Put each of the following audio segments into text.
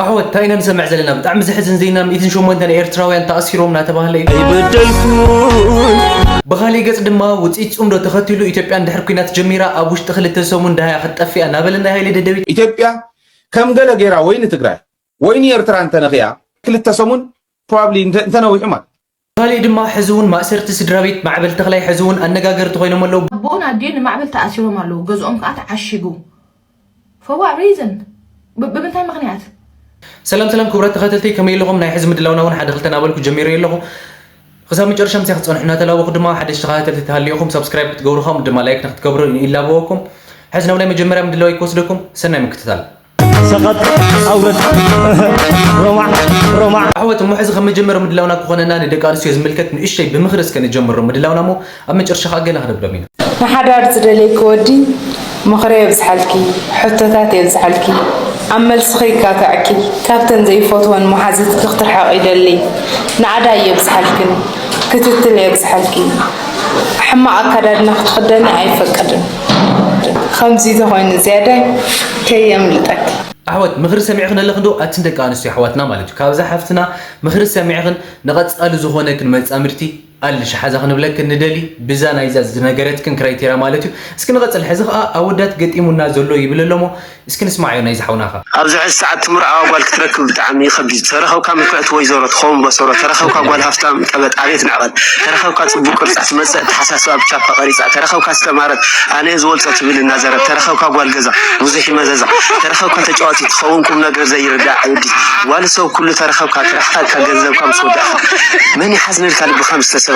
ኣሕዋት፣ እንታይ ኢና ንሰምዕ ዘለና? ብጣዕሚ ዘሕዝን ዜና፣ ሚእትን ሸሞንተን ኤርትራውያን ተኣሲሮም እናተባህለ እዩ። ኣይበደልኩን። ብኻሊእ ገጽ ድማ፣ ውጽኢት ጽምዶ ተኸቲሉ፣ ኢትዮጵያ እንድሕር ኲናት ጀሚራ፣ ኣብ ውሽጢ ክልተ ሰሙን ደሃያ ክትጠፍእ እያ እናበለ ናይ ሃይለ ደደቢት። ኢትዮጵያ ከም ገለ ጌራ ወይ ንትግራይ ወይ ንኤርትራ እንተነኺኣ፣ ክልተ ሰሙን ፕሮባብሊ እንተ-፣ እንተነዊሑ ማለት። ብኻሊእ ድማ፣ ሕዚ እውን ማእሰርቲ ስድራ ቤት ማዕበል ተኽላይ ሕዚ እውን ኣነጋገርቲ ኮይኖም ኣለዉ። ኣቦኡን ኣዲኡን ንማዕበል ተኣሲሮም ኣለዉ። ገዝኦም ከኣ ተዓሺጉ። For what reason? ብ-፣ ብምንታይ ምኽንያት? ሰላም ሰላም ክቡራት ተኸታተልቲ፣ ከመይ ኣለኹም? ናይ ሕዚ ምድላውና እውን ሓደ ክልተ እናበልኩ ጀሚረ ኣለኹ። ክሳብ መጨረሻ ምሳይ ክትጸንሑ እናተላበኹ ድማ፣ ሓደሽቲ ተኸታተልቲ ተሃልዩኹም ሳብስክራይብ ክትገብሩ፣ ከምኡ ድማ ላይክ ንክትገብሩ ይላበወኩም። ሕዚ ናብ ናይ መጀመርያ ምድላው ክወስደኩም፣ ሰናይ ምክትታል። ሰቐጥ፣ ኣውረድ፣ ሮማዕ፣ ሮማዕ። ኣሕዋት፣ እሞ ሕዚ ከም መጀመርያ ምድላውና ክኾነና፣ ንደቂ ኣንስትዮ ዝምልከት ንእሽተይ ብምኽሪ እስከ ንጀምሮ ምድላውና፣ እሞ ኣብ መጨረሻ ኸኣ ገና ክነብሎም ኢና። ንሓዳር ዝደለይኪ ወዲ ምኽሪ የብዝሓልኪ፣ ሕቶታት የብዝሓልኪ፣ ኣብ መልስኺ ይካትዐኪ፣ ካብተን ዘይፈትወን መሓዙትኪ ክትርሕቒ ይደሊ። ናእዳ የብዝሓልክን ክትትል የብዝሓልኪ። ሕማቕ ኣካዳድና ክትኽደኒ ኣይፈቅድን። ከምዚ ተኾይኑ ዝያዳይ ከየምልጠኪ። ኣሕዋት፣ ምኽሪ ሰሚዕኽን ኣለኽን ዶ? ኣትን ደቂ ኣንስትዮ ኣሕዋትና ማለት እዩ። ካብዛ ሓፍትና ምኽሪ ሰሚዕኽን ንቐጻሊ ዝኾነክን መጻምድቲ ኣልሽ ሓዛ ክንብለክን ንደሊ፣ ብዛ ናይዛ ዝነገረትክን ክራይቴርያ ማለት እዩ። እስኪ ንቐጽል። ሕዚ ኸኣ ኣወዳት ገጢሙና ዘሎ ይብል ኣሎ እሞ፣ እስኪ ንስማዓዮ ናይዚ ሓውና ኸ። ኣብዚ ሕዚ ሰዓት ትምርዓዋ ጓል ክትረክብ ብጣዕሚ ከቢድ። ተረኸብካ ምልክዕቲ ወይዘሮ ትኸውን በሰሮ፣ ተረኸብካ ጓል ሃፍታም ቀበጥ ኣቤት ንዕቐት፣ ተረኸብካ ጽቡቕ ቅርጻ ትመጽእ ኣተሓሳስባ ብቻፓ ቀሪጻ፣ ተረኸብካ ዝተማረት ኣነ እየ ዝወልጾ ትብል እናዘረት፣ ተረኸብካ ጓል ገዛ ብዙሕ ይመዘዛ፣ ተረኸብካ ተጫዋቲ ትኸውን ቁም ነገር ዘይርዳእ ዕብዲ። ጓል ሰብ ኩሉ ተረኸብካ፣ ትረሕቐካ ገንዘብካ ምስ ወዳእካ፣ መን ይሓዝነልካ ልብኻ ምስ ተሰበረ?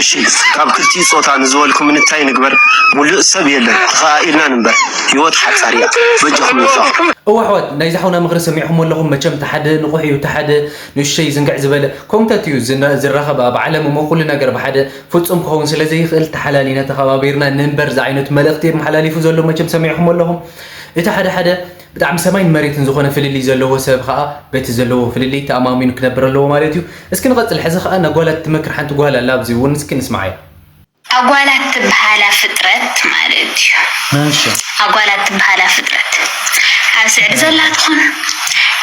እሺ፣ ካብ ክልቲኡ ጾታ ንዝበልኩም እንታይ ንግበር? ሙሉእ ሰብ የለን፣ ተኸኣኢልና ንንበር፣ ህይወት ሓጻር እያ፣ በጃኹም ይውፋቕ። እወ ኣሕዋት፣ ናይዚ ሓውና ምኽሪ ሰሚዕኹም ኣለኹም። መቸም፣ እቲ ሓደ ንቑሕ እዩ፣ እቲ ሓደ ንእሽተይ ዝንግዕ ዝበለ ኮምተት እዩ ዝነ-፣ ዝራኸብ ኣብ ዓለም እሞ፣ ኩሉ ነገር ብሓደ ፍጹም ክኸውን ስለ ዘይኽእል፣ ተሓላሊና ተኸባቢርና ንንበር ዝዓይነቱ መልእኽቲ የመሓላሊፉ ዘሎ መቸም ሰሚዕኹም ኣለኹም። እቲ ሓደ ሓደ ብጣዕሚ ሰማይን መሬትን ዝኾነ ፍልልይ ዘለዎ ሰብ ኸኣ በቲ ዘለዎ ፍልልይ ተኣማሚኑ ክነብር ኣለዎ ማለት እዩ። እስኪ ንቐጽል። ሕዚ ኸኣ ነጓላት ትመክር ሓንቲ ጓል ኣላ፣ ኣብዚ እውን እስኪ ንስማዓያ። ኣጓላት ትበሃላ ፍጥረት ማለት እዩ። እሺ። ኣጓላት ትበሃላ ፍጥረት ኣብ ስዕዲ ዘላ ትኹን፣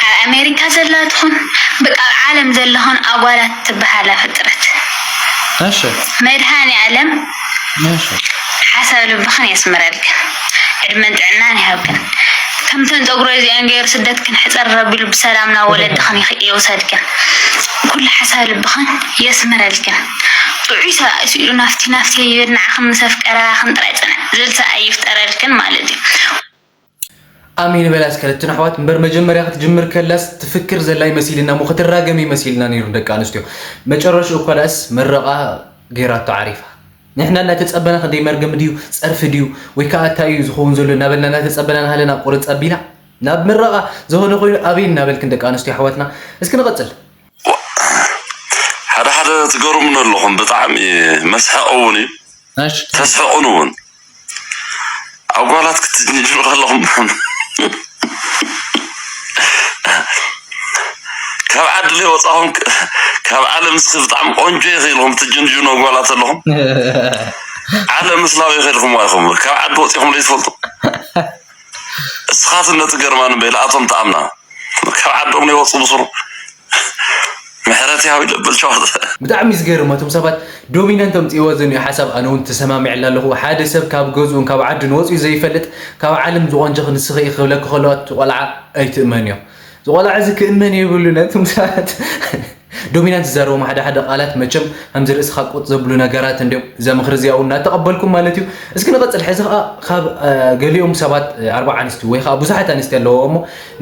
ኣብ ኣሜሪካ ዘላ ትኹን፣ በቃ ኣብ ዓለም ዘለኹን ኣጓላት ትበሃላ ፍጥረት። እሺ። መድሃኔ ዓለም እሺ። ሓሳብ ልብኽን የስምረልክን፣ ዕድመን ጥዕናን ይሃብክን። ከምተን ጸጉረ እዚኣን ገይሩ ስደትክን ሕጸር ረቢሉ ብሰላም ናብ ወለድኽን ይኽ-፣ ይውሰድክን። ኩሉ ሓሳብ ልብኽን የስምረልክን። ጥዑይ ሰብኣይ ስኢሉ ናፍቲ ናፍቲ ይብል፣ ንዓኽን ምስ ኣፍቀራኽን ጥራይ ጽንዕ ዝብል ሰብኣይ ይፍጠረልክን ማለት እዩ። ኣሜን በላ እስከ ለትን ኣሕዋት። እምበር መጀመርያ ክትጅምር ከላስ ትፍክር ዘላ ይመሲልና እሞ ክትራገም ይመሲልና ነይሩ ደቂ ኣንስትዮ። መጨረሽኡ እኳ ዳኣስ መረቓ ገይራቶ ዓሪፋ። ንሕና እናተጸበና ክንደይ መርገም ድዩ፣ ጸርፊ ድዩ፣ ወይ ከኣ እንታይ እዩ ዝኸውን ዘሎ እናበልና እናተጸበና እናሃለና ቁርጽ ኣቢላ ናብ ምረቓ ዝኾነ ኮይኑ ኣበይ እናበልክን ደቂ ኣንስትዮ ኣሕዋትና። እስኪ ንቐጽል። ሓደ ሓደ ትገርሙኒ ኣለኹም፣ ብጣዕሚ መስሐቕ እውን እዩ። እሺ። ተስሕቑን እውን። ኣጓላት ክትጅንጅኑ ከለኹም ካብ ዓዲ ለይወጻኹም ክ-፣ ካብ ዓለም እስኪ ብጣዕሚ ቆንጆ ኢኺ ኢልኩም ትጅንጅኑ ኣጓላት ኣለኹም። ዓለም እስላዊ ከድኹም ኢኹም። ካብ ዓዲ ወጺኹም ለይትፈልጡ። እስኻትን ነቲ ገርማን እምበይ ለኣቶም ተኣምና። ካብ ዓዶም ለይወጹ ብሱሩ። ምሕረት ይሃብ ይለብል ጨዋታ። ብጣዕሚ ዝገርም፣ እቶም ሰባት ዶሚናንት ኣምጽእዎ ዘንዮ ሓሳብ ኣነ እውን ተሰማሚዕላ ኣለኹ። ሓደ ሰብ ካብ ገዝኡን ካብ ዓዱን ወጺኡ ዘይፈልጥ፣ ካብ ዓለም ዝቖንጀኺ ንስኺ ኢኺ ክብለኪ ከሎ፣ እቲ ቆልዓ ኣይትእመንዮ። እዚ ቆልዓ እዚ ክእመን የብሉን። ነቶም ሰባት ዶሚናንት ዝዛረቦም ሓደ ሓደ ቃላት መቸም ከምዚ ርእስኻ ቁጥ ዘብሉ ነገራት እንድዮም። እዛ ምኽሪ እዚኣ እውን እናተቐበልኩም ማለት እዩ። እስኪ ንቐጽል። ሕዚ ኸኣ ካብ፣ እ፣ ገሊኦም ሰባት፣ እ፣ ኣርባዓ ኣንስቲ ወይ ኸኣ ብዙሓት ኣንስቲ ኣለዎ እሞ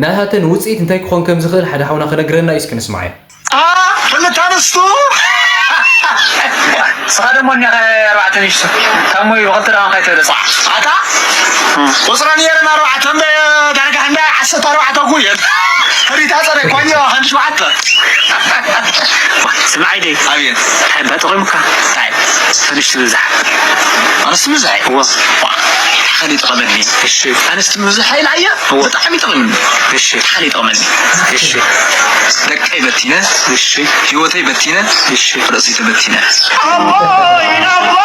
ናታተን ውጽኢት እንታይ ክኾን ከም ዝኽእል ሓደ ሓውና ክነግረና እዩ። እስኪ ንስማዓዮ። አ፣ ክልተ ኣንስቱ። ንስኻ ደሞ እኒኻ ኣርባዕተ ንሽቱ። ታሞ እዩ፣ ብኽልተ ደኣ እንታይ ተደጽዓ? ኣታ፣ ቁጽረን የለን ኣርባዕተ፣ እምበ፣ ዳርጋ እንዳ ዓሰርተ ኣርባዕተ እኮ እየን። ሪታ ጸረ እኮ እኒኦ፣ ሓንቲ ሸውዓተ። ስምዓይ ደይ። ኣብየት። እንታይ እባ ጠቒሙካ? እንታይ? ኣንስቲ ምብዛሕ። ኣንስቲ ምብዛሕ? እወ። ዋ፣ ሓደ ይጠቐመኒ። እሺ። ኣንስቲ ምብዛሕ ኢላ እያ? እወ። ብጣዕሚ ይጠቕመኒ። እሺ። ሓደ ይጠቕመኒ። እሺ። ደቀይ በቲነ። እሺ። ህይወተይ በቲነ። እሺ። ርእሲ ተበቲነ። ኣቦይ፣ ኣቦይ!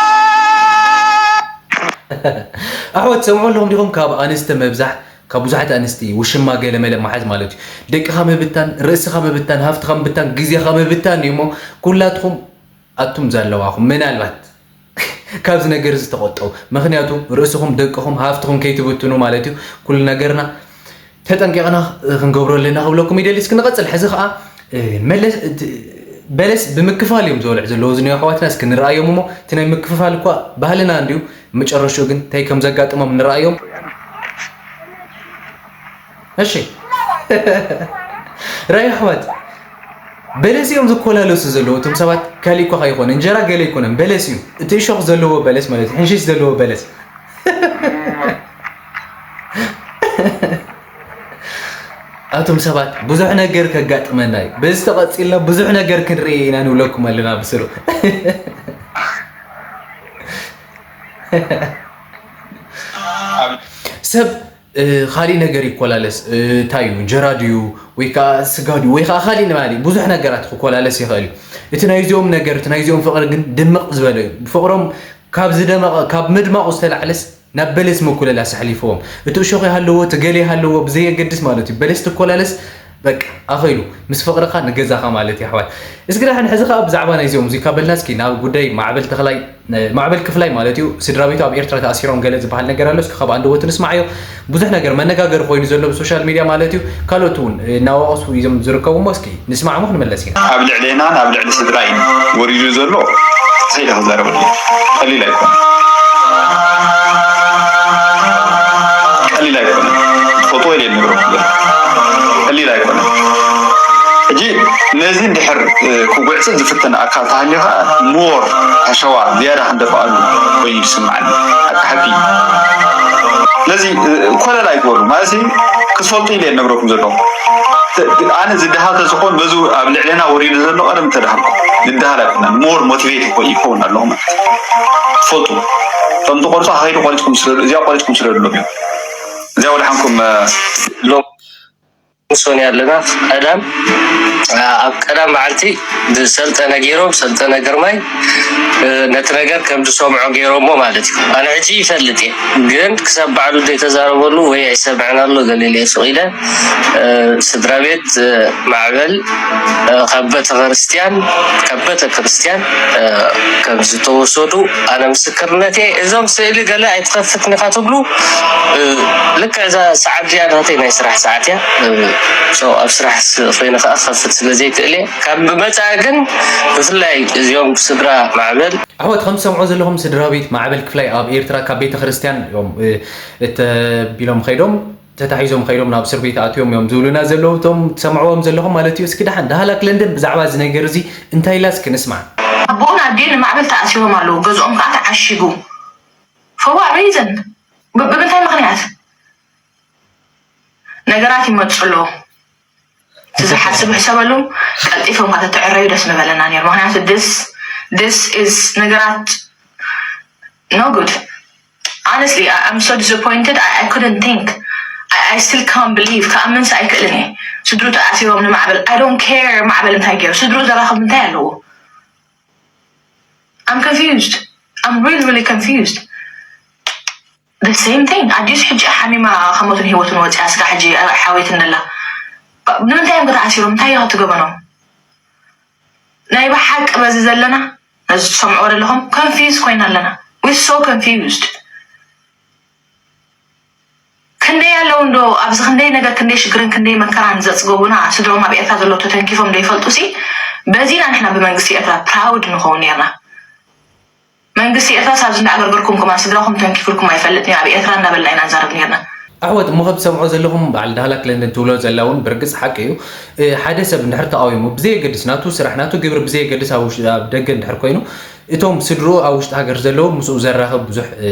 ኣሕዋት፣ ትሰምዑ ኣለኹም ዲኹም? ካብ ኣንስቲ ምብዛሕ ካብ ብዙሓት ኣንስቲ ውሽማ ገለ መለ መሓዝ ማለት እዩ። ደቅኻ ምብታን፣ ርእስኻ ምብታን፣ ሃፍትኻ ምብታን፣ ግዜኻ ምብታን እዩ እሞ፣ ኩላትኹም ኣቱም ዘለዋኹም ምናልባት ካብዚ ነገር እዚ ተቆጠቡ። ምኽንያቱ ርእስኹም፣ ደቅኹም፣ ሃፍትኹም ከይትብትኑ ማለት እዩ። ኩሉ ነገርና ተጠንቂቕና ክንገብሮ ኣለና ክብለኩም ይደሊ። እስኪ ንቐጽል። ሕዚ ኸዓ በለስ ብምክፋል እዮም ዝበልዑ ዘለዉ እዚ ናይ ኣሕዋትና። እስኪ ንረኣዮም እሞ፣ እቲ ናይ ምክፍፋል እኳ ባህልና እንድዩ። መጨረሽኡ ግን እንታይ ከም ዘጋጥሞም ንረኣዮም። እሺ። ራይ ኣሕዋት፣ በለስ እዮም ዝኮላለሱ ዘለዉ እቶም ሰባት። ካሊእ እኳ ከይኮነ እንጀራ ገለ ኣይኮነን፣ በለስ እዩ። እቲ እሾኽ ዘለዎ በለስ ማለት እዩ፣ ሕንሽሽ ዘለዎ በለስ። ኣቶም ሰባት፣ ብዙሕ ነገር ከጋጥመና እዩ። በዚ ተቐጺልና ብዙሕ ነገር ክንርኢ ኢና ንብለኩም ኣለና ብስሩ። ሰብ እ፣ ካሊእ ነገር ይኮላለስ፣ እ፣ እንታይ እዩ፣ እንጀራ ድዩ ወይ ከዓ ስጋ ድዩ ወይ ከዓ ካሊእ ንማሊ ብዙሕ ነገራት ክኮላለስ ይኽእል እዩ። እቲ ናይዚኦም ነገር፣ እቲ ናይዚኦም ፍቕሪ ግን ድምቕ ዝበለ እዩ። ፍቕሮም ካብ ዝደመቐ፣ ካብ ምድማቑ ዝተላዕለስ ናብ በለስ መኮለላስ ኣሕሊፍዎም። እቲ እሾኽ ይሃለዎ፣ እቲ ገለ ይሃለዎ ብዘየገድስ ማለት እዩ። በለስ ትኮላለስ፣ በቃ ኣኸይሉ ምስ ፍቕርኻ ንገዛኻ ማለት እዩ ኣሕዋት። እስኪ ደሓን ሕዚ ከዓ ብዛዕባ ናይዚኦም ሙዚቃ በልና እስኪ ናብ ጉዳይ ማዕበል ተኽላይ፣ ማዕበል ክፍላይ ማለት እዩ። ስድራ ቤቱ ኣብ ኤርትራ ተኣሲሮም ገለ ዝበሃል ነገር ኣሎ። እስኪ ካብ ኣንደበቱ ንስማዓዮ። ብዙሕ ነገር መነጋገሪ ኮይኑ ዘሎ ብሶሻል ሚድያ ማለት እዩ። ካልኦት እውን እናወቐሱ እዮም ዝርከቡ እሞ እስኪ ንስማዕ እሞ ክንመለስ ኢና። ኣብ ልዕሌናን ኣብ ልዕሊ ስድራይን ወሪዱ ዘሎ እንታይ ኢለ ክዛረበሉ? ቀሊል ኣይኮነ። ቀሊል ኣይኮነ። ትፈልጥዎ ኢለ እየ ዝነግረኩም ዘሎ። ቀሊል ኣይኮነ። ሕጂ ነዚ እንድሕር፣ እ፣ ክጉዕጽ ዝፍትን ኣካል ተሃልዩ ኸኣ ሞር ኣሸዋ ዝያዳ ክንደፍኣሉ ኮይኑ ይስምዓኒ። ሓቂ ሓቂ። ስለዚ፣ እ፣ ኮለል ኣይግበሩ። ማለት ክትፈልጡ ኢለ እየ ዝነግረኩም ዘለኹ። ተ-፣ ኣነ ዝደሃል ተዝኾን በዚ ኣብ ልዕሌና ወሪዱ ዘሎ ቀደም ተዳሃልኩ። ዝደሃል ኣይኮነን። ሞር ሞቲቬት ይኮ-፣ ይከውን ኣለኹ ማለት እዩ። ትፈልጡ። እቶም ትቆርጹ ከይዱ ቆሪጽኩም ስለ-፣ እዚኣ ቆሪጽኩም ስለ ዘለኹም እዩ። እዚኣ ወድሓንኩም፣ እ፣ ሎ-፣ ሶን ኣለና። ቀዳም፣ አ፣ ኣብ ቀዳም መዓልቲ ብሰልጠነ ገይሮም፣ ሰልጠነ ግርማይ፣ እ፣ ነቲ ነገር ከም ዝሰምዖ ገይሮሞ ማለት እዩ። ኣነ ሕጂ ይፈልጥ እየ፣ ግን ክሳብ ባዕሉ ዘይተዛረበሉ ወይ ኣይሰምዕን ኣሎ ገለ ኢለ ስቕ ኢለ፣ እ፣ ስድራ ቤት፣ እ፣ ማዕበል፣ እ፣ ካብ ቤተ ክርስቲያን፣ ካብ ቤተ ክርስቲያን፣ እ፣ ከም ዝተወሰዱ ኣነ ምስክርነት እየ። እዞም ስእሊ ገለ ኣይትኸፍትን ኢኻ ትብሉ፣ እ፣ ልክዕ እዛ ሰዓት እዚኣ ናተይ ናይ ስራሕ ሰዓት እያ። እ፣ ሶ ኣብ ስራሕ ስ-፣ ኮይነ ከኣ ክኸፍት ስለ ዘይክእል እየ። ካብ ብመጻኢ ግን ብፍላይ እዚኦም ስድራ ማዕበል ኣሕዋት፣ ከም ትሰምዑ ዘለኹም ስድራ ቤት ማዕበል ክፍላይ ኣብ ኤርትራ ካብ ቤተ ክርስቲያን እዮም፣ እ፣ እተቢሎም ኸይዶም ተታሒዞም ኸይዶም ናብ እስር ቤት ኣትዮም እዮም ዝብሉና ዘለዉ እቶም ትሰምዕዎም ዘለኹም ማለት እዩ። እስኪ ደሓን ዳህላክ ለንደን ብዛዕባ እዚ ነገር እዚ እንታይ ኢላ እስኪ ንስማዕ። ኣቦኡን ኣዴን ንማዕበል ተኣሲሮም ኣለዉ፣ ገዝኦም ከዓ ተዓሺጉ። For what reason? ብ-፣ ብምንታይ ምኽንያት? ነገራት ይመፁ ኣለዉ። እቲ ዝሓስብ ሕሰበሉ፣ ቀልጢፎም ከተትዕረዩ ደስ ምበለና ነይሩ። ምኽንያቱ this, this is ነገራት no good. Honestly, I, I'm so disappointed. I, I couldn't think. I, I still can't believe. ክኣምንስ ኣይክእልን እየ። ስድሩ ተኣሲሮም ንማዕበል። I don't care ማዕበል እንታይ ገይሩ። ስድሩ ዘራኽብ እንታይ ኣለዎ? I'm confused. I'm really, really confused. The same thing. ኣዲስ ሕጂ ሓሚማ ከሞትን ህይወትን ወፂኣ ስጋ ሕጂ ሓወይት እንደላ። ንምንታይ እዮም ተኣሲሮም? እንታይ እዮም ትገበኖም? ናይ ብሓቂ በዚ ዘለና ነዚ ትሰምዕዎ ዘለኹም confused ኮይና ኣለና። We're so confused. ክንደይ ኣለዉ እንዶ ኣብዚ ክንደይ ነገር ክንደይ ሽግርን ክንደይ መከራን ዘጽገቡና ስድሮም ኣብ ኤርትራ ዘለዉ ተተንኪፎም ዘይፈልጡ ሲ በዚና ንሕና ብመንግስቲ ኤርትራ proud ንኸውን ነርና። መንግስቲ ኤርትራ ሳብዚ እንዳኣገርገርኩም ከማን ስድራኹም ተንኪፉልኩም ኣይፈልጥን እዩ ኣብ ኤርትራ እንዳበልና ኢና ንዛረብ ነርና። ኣሕዋት እሞ ከም ትሰምዖ ዘለኹም በዓል ዳህላክ ለንደን ትብሎ ዘላ እውን ብርግጽ ሓቂ እዩ። እ፣ ሓደ ሰብ እንድሕር ተቃዊሙ ብዘየገድስ ናቱ ስራሕ ናቱ ግብሪ ብዘየገድስ ኣብ ውሽ-፣ ኣብ ደገ እንድሕር ኮይኑ እቶም ስድርኡ ኣብ ውሽጢ ሃገር ዘለዉ ምስኡ ዘራኽብ ብዙሕ፣ እ፣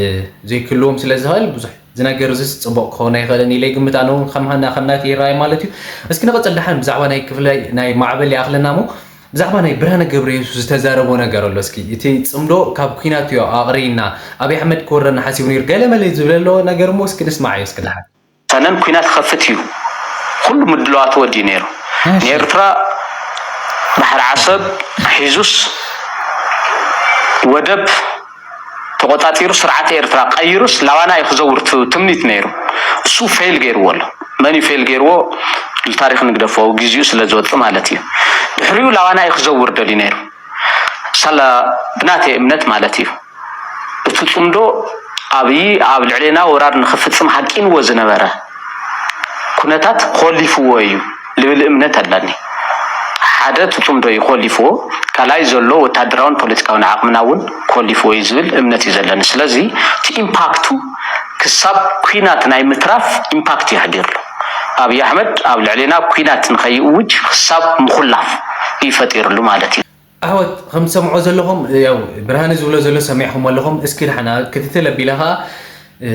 ዘይክህልዎም ስለ ዝኽእል ብዙሕ እዚ ነገር እዚስ ጽቡቕ ክኸውን ኣይኽእልን ኢለ ይግምት። ኣነ እውን ከም ሃና ከም ናተይ ይረኣይ ማለት እዩ። እስኪ ንቐጽል ደሓን ብዛዕባ ናይ ክፍለ ናይ ማዕበል ይኣኽለና እሞ ብዛዕባ ናይ ብርሃነ ገብረየሱስ ዝተዛረቦ ነገር ኣሎ። እስኪ እቲ ጽምዶ ካብ ኲናት እዩ ኣቕርይና ኣብይ ኣሕመድ ክወረና ሓሲቡ ነይሩ ገለ መለ ዝብለሎ ነገር እሞ እስኪ ንስማዓዮ እስኪ ደሓን። ሰነን ኲናት ክኸፍት እዩ ኩሉ ምድላዋት ወዲኡ ነይሩ። እሺ። ንኤርትራ ባሕሪ ዓሰብ ሒዙስ ወደብ ተቆጻጺሩ ስርዓት ኤርትራ ቀይሩስ ላባና እዩ ክዘውር ት-፣ ትምኒት ነይሩ። እሱ ፌል ገይርዎ ኣሎ። መን እዩ ፌል ገይርዎ? ታሪኽ ንግደፎ፣ ግዜኡ ስለ ዝወጽእ ማለት እዩ። ድሕሪኡ ላባና እዩ ክዘውር ደልዩ ነይሩ። ሳላ ብናተይ እምነት ማለት እዩ። እቲ ጽምዶ ኣብይ ኣብ ልዕሌና ወራር ንኽፍጽም ሃቂንዎ ዝነበረ ኩነታት ኮሊፍዎ እዩ ልብል እምነት ኣለኒ። ሓደ እቲ ጽምዶ እዩ ኮሊፍዎ፣ ካልኣይ ዘሎ ወታደራውን ፖለቲካውን ዓቕምና እውን ኮሊፍዎ እዩ ዝብል እምነት እዩ ዘለኒ። ስለዚ እቲ ኢምፓክቱ ክሳብ ኲናት ናይ ምትራፍ ኢምፓክት እዩ ኣሕዲርሉ። ኣብይ ኣሕመድ ኣብ ልዕሌና ኲናት ንኸይእውጅ ክሳብ ምኹላፍ እዩ ፈጢርሉ ማለት እዩ። ኣሕዋት፣ ከም ትሰምዖ ዘለኹም፣ ያው ብርሃነ ዝብሎ ዘሎ ሰሚዕኹም ኣለኹም። እስኪ ደሓና ክትትል ኣቢላ ኸዓ፣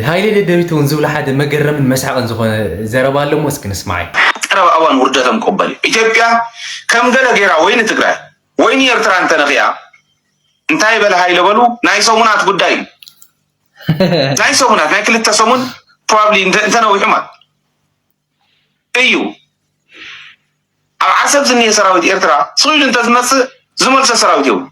ሃይለ ደደቢት እውን ዝብሎ ሓደ መገረምን መስሓቕን ዝኾነ ዘረባ ኣለሞ፣ እስኪ ንስማዓይ። ቀረባ እዋን ውርደቶም ቅበል። ኢትዮጵያ ከም ገለ ጌራ ወይ ንትግራይ ወይ ንኤርትራ እንተነኺኣ፣ እንታይ በለ ሃይለ በሉ፣ ናይ ሰሙናት ጉዳይ እዩ። ናይ ሰሙናት፣ ናይ ክልተ ሰሙን ፕሮባብሊ እንተ-፣ እንተነዊሑ ማለት እዩ። ኣብ ዓሰብ ዝኒሀ ሰራዊት ኤርትራ ስቕ ኢሉ እንተዝመጽእ ዝመልሶ ሰራዊት የብሉ።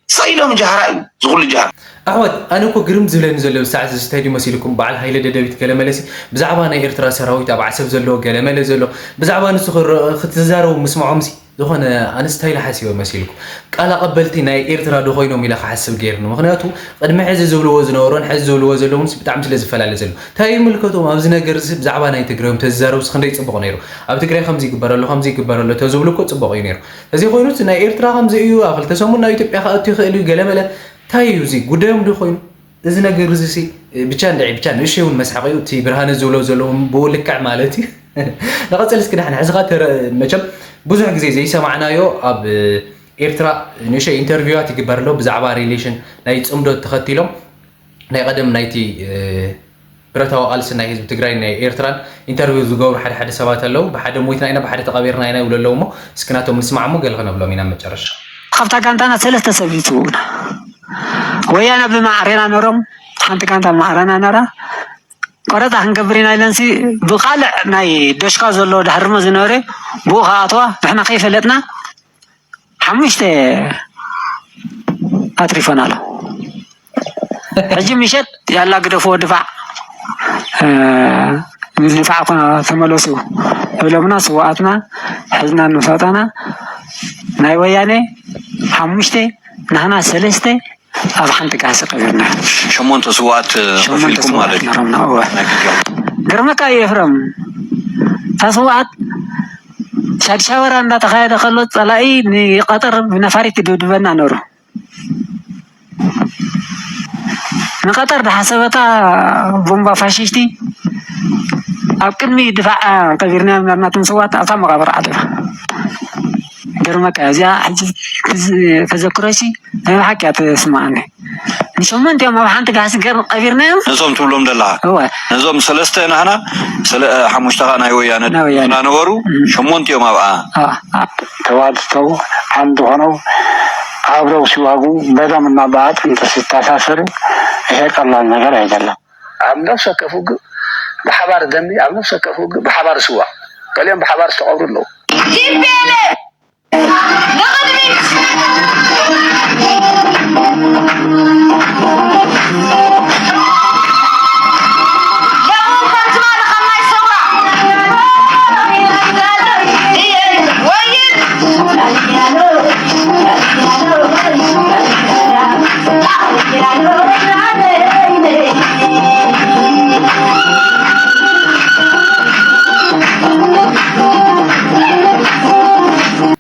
ስቕ ኢሎም ጃህራ እዩ ዝኹሉ ጃህራ። ኣሕዋት፣ ኣነ እኮ ግርም ዝብለኒ ዘሎ ብሳዕት እዚ እንታይ ድዩ መሲልኩም፣ በዓል ሃይለ ደደቢት ገለመለሲ ብዛዕባ ናይ ኤርትራ ሰራዊት ኣብ ዓሰብ ዘሎ ገለመለ ዘሎ ብዛዕባ ንሱ ክረ-፣ ክትዛረቡ ምስምዖምሲ ዝኾነ ኣነ ስታይል ሓሲበ መሲልኩ። ቃል ኣቐበልቲ ናይ ኤርትራ ዶ ኮይኖም ኢለ ክሓስብ ገይርኒ። ምኽንያቱ ቅድሚ ሕዚ ዝብልዎ ዝነበሩን ሕዚ ዝብልዎ ዘለዉንስ ብጣዕሚ ስለ ዝፈላለ ዘሎ። እንታይ ይምልከቶም ኣብዚ ነገር እዚ ብዛዕባ ናይ ትግራይ እዮም ተዝዛረቡስ ክንደይ ጽቡቕ ነይሩ። ኣብ ትግራይ ከምዚ ይግበር ኣሎ፣ ከምዚ ይግበር ኣሎ ተዝብሉ እኮ ጽቡቕ እዩ ነይሩ። ተዘይኮይኑስ ናይ ኤርትራ ከምዚ እዩ፣ ኣብ ክልተ ሰሙን ናብ ኢትዮጵያ ክኣቱ ይኽእል እዩ፣ ገለመለ። እንታይ እዩ እዚ ጉዳዮም ዶ ኮይኑ? እዚ ነገር እዚ ሲ ብቻ እንድዒ ብቻ ንእሽተይ እውን መስሓቕ እዩ። እቲ ብርሃነ ዝብሎ ዘለዎም ብኡ ልክዕ ማለት እዩ። ንቐጽል እስኪ ዳሕና። ሕዚ ኸዓ ተረ-፣ መቸም ብዙሕ ግዜ ዘይሰማዕናዮ ኣብ ኤርትራ ንእሽተይ ኢንተርቪዋት ይግበር ኣሎ ብዛዕባ ሪሌሽን ናይ ጽምዶ ተኸቲሎም ናይ ቀደም ናይቲ፣ እ፣ ብረታዊ ቃልሲ ናይ ህዝቢ ትግራይ ናይ ኤርትራን ኢንተርቪው ዝገብሩ ሓደ ሓደ ሰባት ኣለዉ። ብሓደ ሞይትና ኢና፣ ብሓደ ተቐቢርና ኢና ይብሉ ኣለዉ። እሞ እስኪ ናቶም ንስማዕ እሞ ገለ ክነብሎም ኢና መጨረሻ። ካብታ ጋንታና ሰለስተ ሰብ ይትውና። ወያነ ብማዕሬና ነሮም፣ ሓንቲ ጋንታ ብማዕሬና ነራ። ቆረጣ ክንገብር ኢና ኢለንሲ ብቃልዕ ናይ ዶሽካ ዘሎ ዳሕርሞ ዝነበረ ብኡ ከኣትዋ ንሕና ከይፈለጥና ሓሙሽተ ኣትሪፈን ኣሎ። ሕጂ ምሸት ያላ ግደፍዎ ድፋዕ፣ እ፣ ንድፋዕ ኮ-፣ ተመለሱ ኢሎምና ስውኣትና ሕዝና ንፈጠና ናይ ወያነ ሓሙሽተ ናህና ሰለስተ ኣብ ሓንቲ ጋህሲ ቀቢርና። ሸሞንተ ስውኣት ሸሞንተ ከፊልኩም ማለት ስውኣት እዩ። ነሮምና፣ እወ። ናይ ክልቲኦም። ግርመካ እዩ ኤፍረም፣ እታ ስውኣት ሻድሻወራ እንዳተኻየደ ከሎ ጸላኢ ንቐጠር ብነፋሪት ይድብድበና ነሩ። ንቐጠር ድሓሰበታ ቦምባ ፋሽሽቲ ኣብ ቅድሚ ድፋዕ ቀቢርናዮም ነርና። እቶም ስውኣት ኣብታ መቓብር ዓደባ። ገርመካ እዚኣ ሕጂ ትዝ-፣ ተዘክሮሲ ናይ ብሓቂ እያ ትስምዓኒ። ንሸሞንቲኦም ኣብ ሓንቲ ጋህሲ ገር-፣ ቀቢርናዮም። ነዞም ትብሎም ዘለኻ? እወ። ነዞም ሰለስተ ናህና፣ ሰለ-፣ ሓሙሽተ ኸኣ ናይ ወያነ ናይ ወያነ። ናነበሩ፣ እም። ሸሞንቲኦም ኣብኣ። ኣዋ፣ ኣዋ። ተዋድተው አንድ ሆነው አብረው ሲዋጉ በደምና በአጥንት ሲተሳሰሩ ይሄ ቀላል ነገር አይደለም። ኣብ ነፍስ ወከፍ ውግእ ብሓባር ደሚ፣ ኣብ ነፍስ ወከፍ ውግእ ብሓባር ስዋ፣ ገሊኦም ብሓባር ዝተቐብሩ ኣለዉ። ቲ ፒ ኤል ኤፍ ንቕድሚት! ደቡብ ከም ትማሊ ከም ናይ ሰውራ ወይን!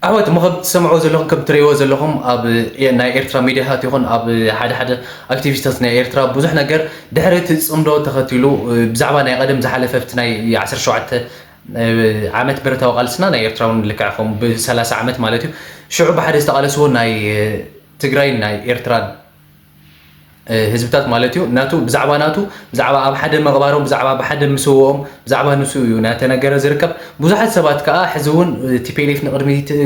ኣሕዋት፣ እሞ ከም ትሰምዕዎ ዘለኹም፣ ከም ትርእይዎ ዘለኹም፣ ኣብ ኤ-፣ ናይ ኤርትራ ሚድያታት ይኹን ኣብ ሓደ ሓደ ኣክቲቪስታት ናይ ኤርትራ ብዙሕ ነገር ድሕሪ እቲ ጽምዶ ተኸቲሉ፣ እ፣ ብዛዕባ ናይ ቀደም ዝሓለፈ ኣብቲ ናይ ዓሰርተ ሸውዓተ፣ እ፣ ዓመት ብረታዊ ቃልስና ናይ ኤርትራ እውን ልክዕ ከምኡ ብሰላሳ ዓመት ማለት እዩ። ሽዑ ብሓደ ዝተቓለስዎ ናይ፣ እ፣ ትግራይን ናይ ኤርትራን እ፣ ህዝብታት ማለት እዩ። ናቱ፣ ብዛዕባ ናቱ፣ ብዛዕባ ኣብ ሓደ ምቕባሮም፣ ብዛዕባ ብሓደ ምስውኦም፣ ብዛዕባ ንሱ እዩ እናተነገረ ዝርከብ። ብዙሓት ሰባት ከኣ ሕዚ እውን፣ እ፣ ቲ ፒ ኤል ኤፍ ንቕድሚት፣ እ፣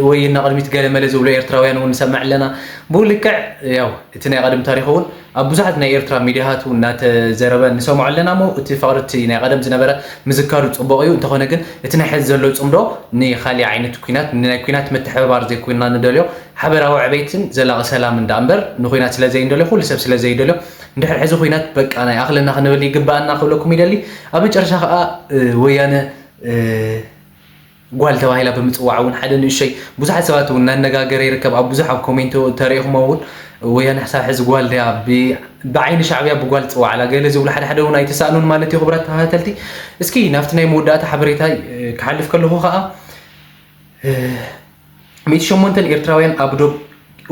ወይን ንቕድሚት ገለ መለ ዝብሉ ኤርትራውያን እውን ንሰምዕ ኣለና። ብኡ ልክዕ፣ ያው፣ እቲ ናይ ቀደም ታሪኽ እውን ኣብ ብዙሓት ናይ ኤርትራ ሚድያታት እውን እናተዘረበ ንሰምዖ ኣለና። እሞ እቲ ፍቕሪ እቲ ናይ ቀደም ዝነበረ ምዝካሩ ጽቡቕ እዩ። እንተኾነ ግን እቲ ናይ ሕዚ ዘሎ ጽምዶ ንኻሊእ ዓይነት ኲናት፣ ንናይ ኲናት ምትሕብባር ዘይኮንና ንደልዮ፣ ሓበራዊ ዕቤትን ዘላቒ ሰላምን ደኣ እምበር ንኹናት ስለ ዘይንደልዮ፣ ኩሉ ሰብ ስለ ዘይደልዮ፣ እንድሕር ሕዚ ኹናት በቃ ናይ ኣኽለና ክንብል ይግባኣና ክብለኩም ይደሊ። ኣብ መጨረሻ ከዓ ወያነ ጓል ተባሂላ ብምፅዋዕ እውን ሓደ ንእሸይ ብዙሓት ሰባት እውን እናነጋገረ ይርከብ። ኣብ ብዙሕ ኣብ ኮሜንት ተሪኢኹሞ እውን ወያነ ክሳብ ሕዚ ጓል ድያ ብዓይኒ ሻዕብያ ብጓል ፅዋዕላ ገለ ዝብሉ ሓደ ሓደ እውን ኣይተሳእኑን ማለት እዩ። ክቡራት ተኸታተልቲ፣ እስኪ ናብቲ ናይ መወዳእታ ሓበሬታ ክሓልፍ ከለኹ ከዓ ሚእቲ ሸሞንተ ኤርትራውያን ኣብ ዶብ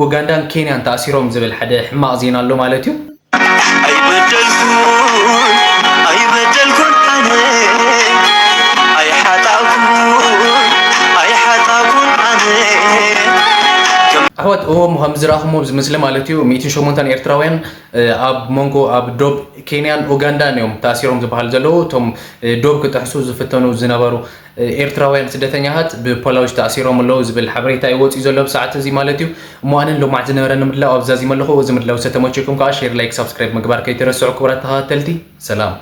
ኡጋንዳን ኬንያን ተኣሲሮም ዝብል ሓደ ሕማቕ ዜና ኣሎ ማለት እዩ። ኣይበደልኩን ኣይበደልኩን ኣነ ኣይሓጣእኩን ኣይሓጣእኩን ኣነ ኣሕዋት እዎም ከም ዝረኣኹሞ ኣብዚ ምስሊ ማለት እዩ ሚእቲ ሸሞንተ ኤርትራውያን ኣብ መንጎ ኣብ ዶብ ኬንያን ኡጋንዳን እዮም ተኣሲሮም ዝበሃል ዘለዉ እቶም ዶብ ክጥሕሱ ዝፍተኑ ዝነበሩ ኤርትራውያን ስደተኛታት ብፖላዊሽ ተኣሲሮም ኣለዉ ዝብል ሓበሬታ እዩ ወፂኡ ዘሎ ብሰዓት እዚ ማለት እዩ። እሞ ኣነን ሎማዕ ዝነበረኒ ምድላው ኣብዛዚመ ኣለኹ። እዚ ምድላው ዝተመቸኩም ከዓ ሼር፣ ላይክ፣ ሳብስክራይብ ምግባር ከይትረስዑ ክቡራት ተኸታተልቲ። ሰላም።